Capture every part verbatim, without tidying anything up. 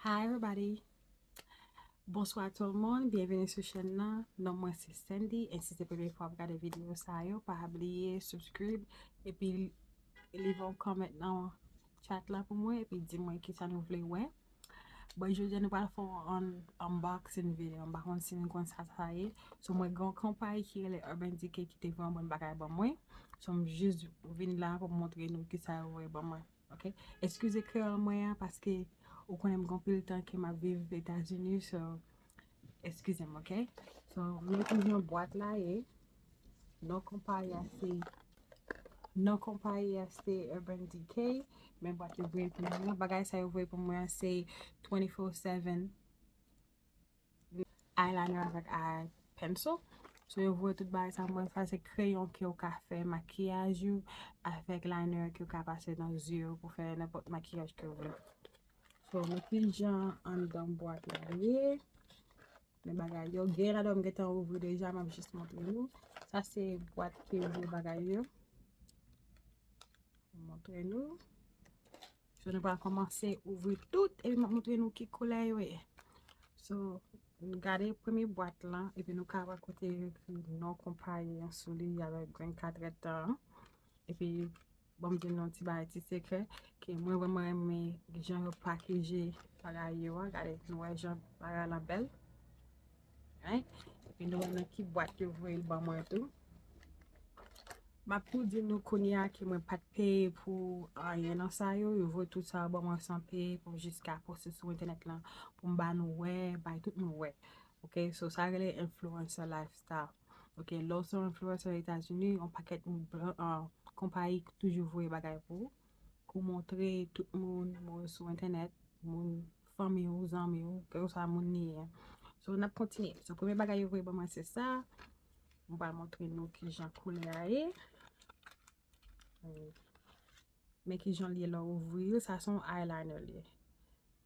Hi everybody! Bonswa tout moun, byenveni sou chèn nan. Non mwen se Sandy, e si se premye fwa w ap gade videyo sa yo, pa bliye subscribe epi leave yon comment nan chat la pou mwen epi di mwen kisa nou vle wè. Bon, jodi a nou pral fè yon unboxing video, m pa konn si nou konn sa sa ye. So mwen gen yon konpayi ki rele Urban Decay ki te voye yon bann bagay ban mwen. So m jis vin la pou m montre nou kisa yo voye ban mwen. Ok? Eskize kreyòl mwen an paske ou konnen m gen anpil tan ke m ap viv Etazini, so eskize m, ok? So, men kijan bwat la ye. Non konpayi a se, non konpayi a se Urban Decay, men bwat yo voye pou mwen an. Bagay sa yo voye pou mwen an se twenty-four seven eyeliner avèk eye pencil. So yo voye tout bagay sa mwen, sa se kreyon ke w ka fè makiyaj ou avèk liner ke w ka pase nan zye w pou fè nenpòt makiyaj ke w vle. So men kijan anndan bwat la ye. Men bagay yo gen ladan m gentan ouvri deja, m ap jis montre nou. Sa se bwat ke voye bagay yo. Montre nou. So nou pral kòmanse ouvri tout epi m ap montre nou ki koulè yo ye. So gade premye bwat lan epi nou ka wè kote yo ekri non konpayi an sou li avèk grenn katrèt tan an. Epi ban m di nou yon ti bagay, ti sekrè, ke mwen vrèman renmen jan yo pakeje bagay yo a. Gade, nou wè jan bagay lan bèl. Epi nou wè nan ki bwat yo voye l ban mwen tou. M ap tou di nou kounye a ke mwen pa t peye pou anyen nan sa yo. Yo voye tout sa yo ban mwen san peye pou m jis ka poste sou entènèt lan pou m ba nou wè, bay tout moun wè. Ok, so sa rele influencer lifestyle. Ok, lè w se yon influencer Etazini, yon pakèt konpayi toujou voye bagay pou ou, pou montre tout moun, moun sou entènèt, moun fanmi ou, zanmi ou, kèlkeswa moun li ye. So n ap kontinye. So premye bagay yo voye ban mwen se sa. M pral montre nou kijan koulè a ye. Men kijan li ye lè w ouvri l. Sa se yon eyeliner li ye.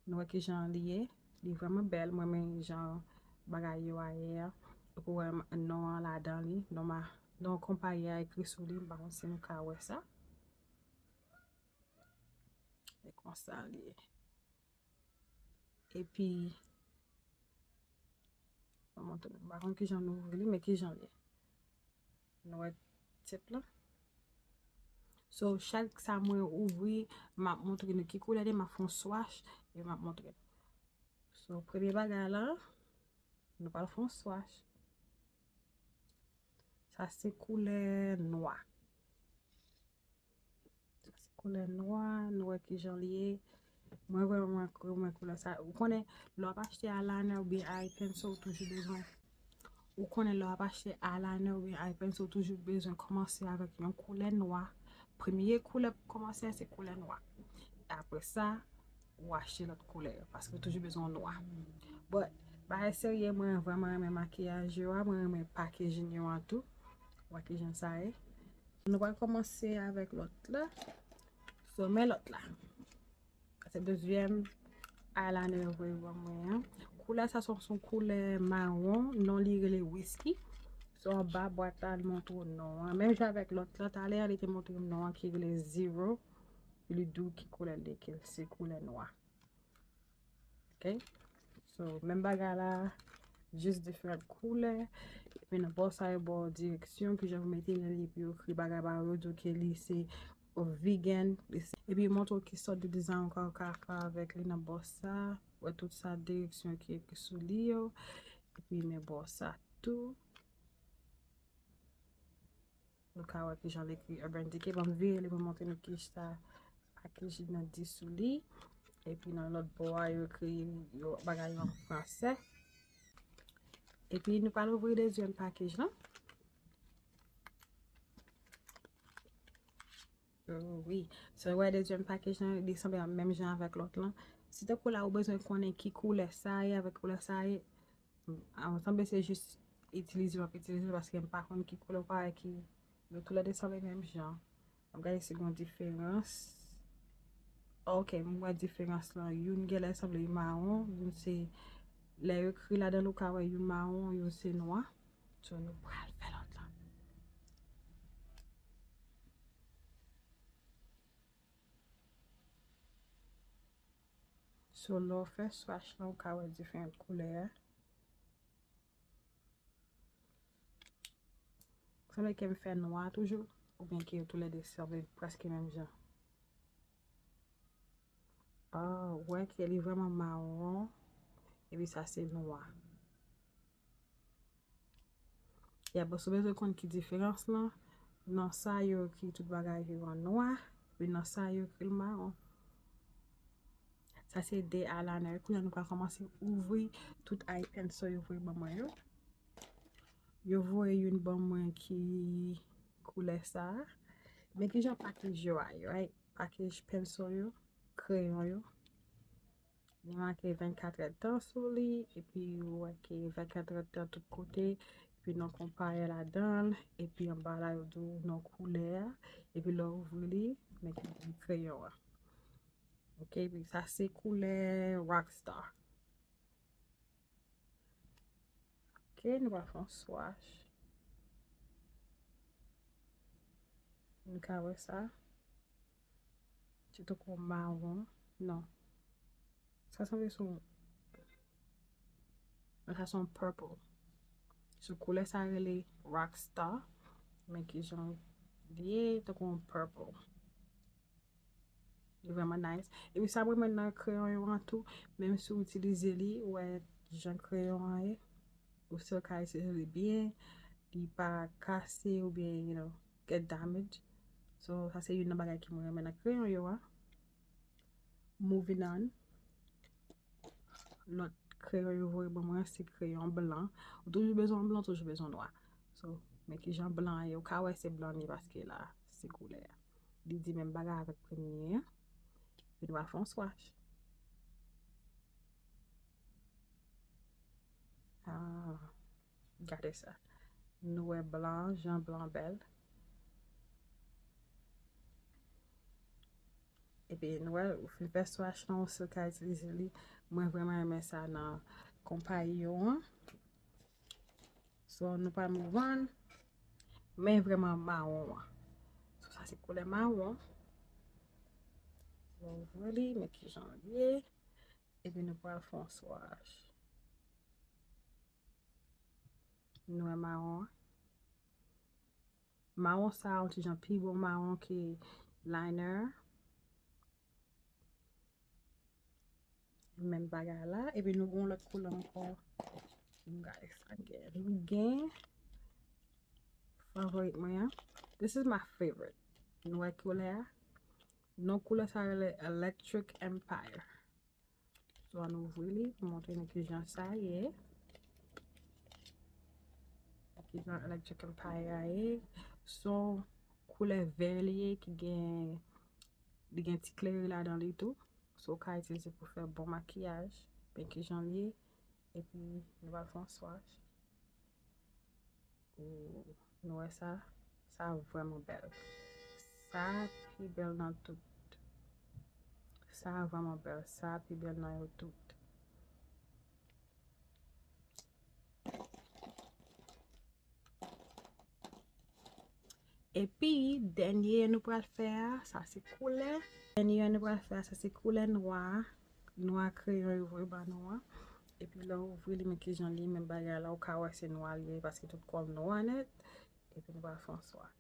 Nou wè kijan li ye. Li vrèman bèl. Mwen renmen jan bagay yo a ye a. Epi w wè non an ladan li. Non ma, non konpayi a ekri sou li. M pa konn si nou ka wè sa. E konsa li ye. Epi, mwen montre nou. M pa konn kijan nou ouvri li, men kijan li ye. Nou wè tip lan. So, chak sa mwen ouvri, m ap montre nou ki koulè li ye, m ap fè yon swatch, e m ap montre nou. So, premye bagay la, nou pral fè yon swatch. Sa se koulè nwa. Sa se koulè nwa, nou wè kijan li ye. Mwen vrèman renmen koulè sa. Ou konnen, lè w ap achte eyeliner oubyen eye pencil, ou toujou bezwen. Ou konnen lè w ap achte eyeliner oubyen eye pencil, ou toujou bezwen kòmanse avèk yon koulè nwa. Premye koulè pou kòmanse a se koulè nwa. Apre sa, ou achte lòt koulè yo, paske ou toujou bezwen yon nwa. But, bagay serye, mwen vrèman renmen makiyaj yo a, mwen renmen packaging yo an tou. Wè kijan sa ye. Nou pral kòmanse avèk lòt la. So, men lòt la. Se dezyèm eyeliner yo voye ban mwen an. Koulè sa se yon koulè mawon, non li rele Whisky. So, anba bwat la, li montre w non an. Menm jan avèk lòt la, talè a, li te montre m non an ki rele Zero. Li di w ki koulè l ye, ke se koulè nwa. Ok? So, menm bagay la, jis diferan koulè. Epi nan bò sa, yo ba w direksyon, kijan pou mete nan li, epi yo ekri bagay ba yo, yo di w ke li se vegan. Epi yo montre w ki sòt de dizayn ou ka, ou ka fè avèk li nan bò sa. Wè tout sa direksyon ki ekri sou li yo. Epi men bò sa tou. Nou ka wè kijan l ekri Urban Decay. Ban m vire li pou m montre nou kisa packaging nan di sou li. Epi nan lòt bò a, yo ekri yo bagay yo an fransè. Epi nou pral ouvri dezyèm package lan. Oh, wi. So, wè dezyèm package lan, li sanble menm jan avèk lòt lan. Si tankou la, ou bezwen konnen ki koulè sa ye avèk koulè sa ye, Ah, sanble se jis itilize w ap itilize l paske m pa konn ki koulè ou pa wè ki yo toulède sanble menm jan. M ap gade si gen yon diferans. Ok, m wè diferans lan. Youn genlè sanble mawon, youn se, lè yo ekri ladan l ou ka wè youn mawon, youn se nwa. So, nou pral fè lòt lan. So, So, lè w fè swatch lan, ou ka wè diferan koulè a. Sanble ke m fè nwa toujou, oubyen ke yo toulède sanble prèske menm jan. Ah, ou wè ke li vrèman mawon, epi sa se nwa. Ya, bon, si w bezwen konn ki diferans lan, nan sa yo ekri tout bagay yo an nwa, epi nan sa yo ekri l mawon. Sa se de eyeliner. Kounye a nou pral kòmanse ouvri tout eye pencil yo voye ban mwen yo. Yo voye youn ban mwen ki koulè sa a. Men kijan package yo a ye, right? Package pencil yo, kreyon yo. Li make vennkat èdtan sou li, epi ou wè ke vennkat èdtan tout kote, epi non konpayè ladan l, epi anba la yo di w non koulè a, epi lè w ouvri li, men ki kreyon an. Ok, epi sa se koulè Rockstar. Ok, nou va fè yon swatch. Nou ka wè sa. Se tankou mawon. Non. Sa sanble sou. Non, sa se yon purple. So, koulè sa rele Rockstar. Men kijan li ye, tankou yon purple. Li vrèman nice. Epi sa mwen renmen nan kreyon yo an tou, menm si w itilize li, ou wè jan kreyon an ye, ou still ka itilize li byen, li pa kase oubyen, you know, get damage. So, sa se youn nan bagay ke mwen renmen nan kreyon yo a. Moving on. Lòt kreyon yo voye ban mwen, se kreyon blan. Ou toujou bezwen blan, toujou bezwen nwa. So, men kijan blan an ye, ou ka wè se blan li paske la, se koulè a. Li di menm bagay avèk premye an. Epi nou va fè yon swatch. Ah, gade sa. Nou wè blan, jan blan bèl. Epi nou wè, ou fin fè swatch lan, ou still ka itilize li. Mwen vrèman renmen sa nan konpayi yo an. So, nou pral move on. Men vrèman mawon an. So, sa se koulè mawon. Nou ouvri li, men kijan l ye. Epi nou pral fè yon swatch. Nou wè mawon an. Mawon sa a, yon ti jan pi bon mawon ke liner. Menm bagay la. Epi nou gen yon lòt koulè ankò. M gade sa m gen. M gen favorit mwen an. This is my favorite. Nou wè koulè a? Non koulè sa rele Electric Empire. So, ann ouvri li pou montre nou kijan sa ye. Kijan Electric Empire a ye. Se yon koulè vè li ye ki gen, li gen ti kleri ladan li tou. So, ou ka itilize pou fè bon makiyaj. Men kijan li ye. Epi, nou pral fè yon swatch. Ou, nou wè sa? Sa vrèman bèl. Sa pi bèl nan tout. Sa vrèman bèl. Sa pi bèl nan yo tout. Epi, dènye nou pral fè a, sa se koulè. Dènye nou pral fè a, sa se koulè nwa. Nwa kreyon yo voye ba nou an. Epi lè w ouvri li, men kijan li ye, menm bagay la, ou ka wè se nwa li ye, paske tout kò l nwa nèt. Epi nou pral fè yon swatch.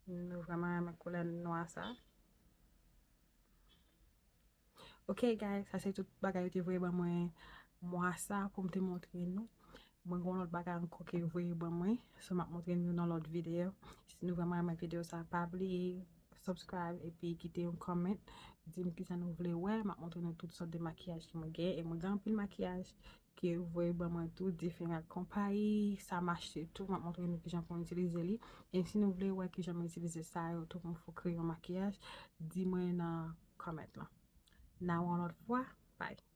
Nou vrèman renmen koulè nwa sa. Ok, guys, sa se tout bagay yo te voye ban mwen mwa sa pou m te montre nou. Mwen gen yon lòt bagay ankò ke yo voye ban mwen. So, m ap montre nou nan lòt videyo. Si nou vrèman renmen videyo sa, pa bliye subscribe epi kite yon comment. Di m kisa nou vle wè. M ap montre nou tout sòt de makiyaj ke mwen gen. E mwen gen anpil makiyaj ke yo voye ban mwen tou, diferan konpayi, sa m achte tou, m ap montre nou kijan pou m itilize li. E si nou vle wè kijan m itilize sa yo tou pou m fè kreyon makiyaj, di mwen nan comment lan. N a wè yon lòt fwa. Bye.